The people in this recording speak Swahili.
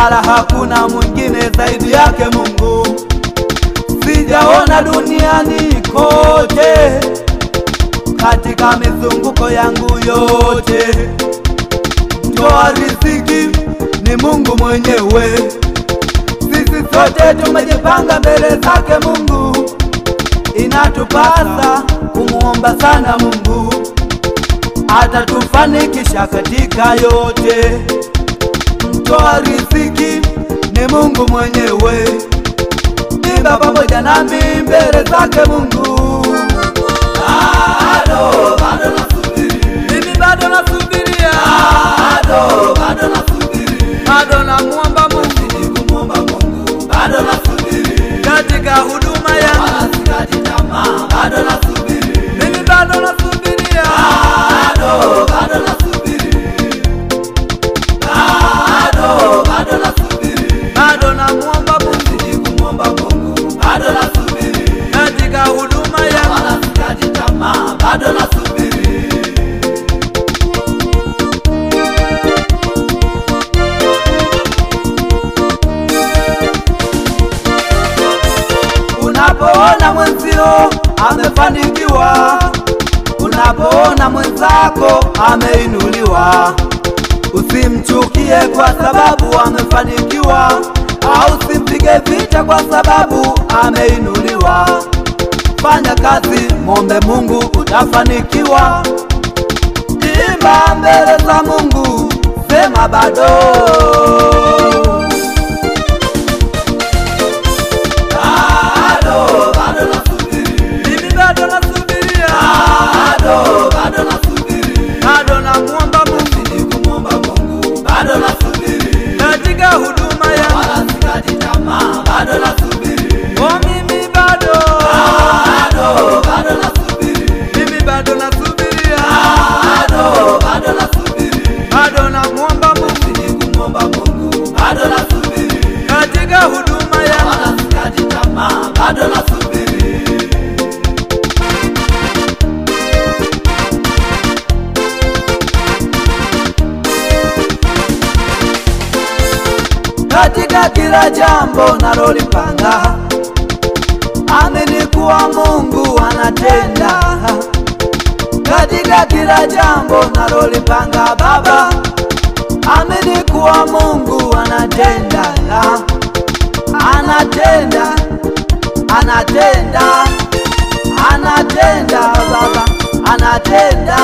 wala hakuna mwingine zaidi yake Mungu. Sijaona duniani kote, katika mizunguko yangu yote, mtoa riziki ni Mungu mwenyewe. Sisi sote tumejipanga mbele zake Mungu, inatupasa kumuomba sana Mungu, atatufanikisha katika yote. Mtoa riziki ni Mungu mwenyewe. Imba pamoja nami mbele zake Mungu. Bado, bado nasubiri. Mimi bado nasubiria. Bado, bado nasubiri. Bado namuomba Mungu, Nazidi kumuomba Mungu. Bado nasubiri. katika huduma yangu. Wala sikati tamaa. Bado nasubiri. Mimi bado nasubiria. Bado, bado nasubiri. Bado, bado nasubiri. Bado namuomba Mungu, Nazidi kumuomba Mungu. Bado nasubiri. katika huduma yangu. Wala sikati tamaa. Bado nasubiri. Unapoona mwenzio amefanikiwa, unapoona mwenzako ameinuliwa, usimchukie kwa sababu amefanikiwa, au usimpige vita kwa sababu ameinuliwa. Fanya kazi, mwombe Mungu, utafanikiwa. Imba mbele za Mungu, sema bado. Bado, bado nasubiri. Mimi bado nasubiria, Bado, bado nasubiri. bado namuomba Mungu Nazidi kumuomba Mungu. Bado nasubiri. katika huduma yangu. Wala sikati tamaa. Bado nasubiri. Oh, mimi bado, Bado, bado nasubiri. mimi bado nasubiria, Bado, bado nasubiri. bado namuomba Mungu Nazidi kumuomba Mungu. Bado nasubiri. katika huduma yangu. Wala sikati tamaa. Bado nasubiri. Katika kila jambo nalolipanga, amini kuwa Mungu anatenda. Katika kila jambo nalolipanga Baba, amini kuwa Mungu anatenda. Anatenda, anatenda, anatenda Baba, anatenda.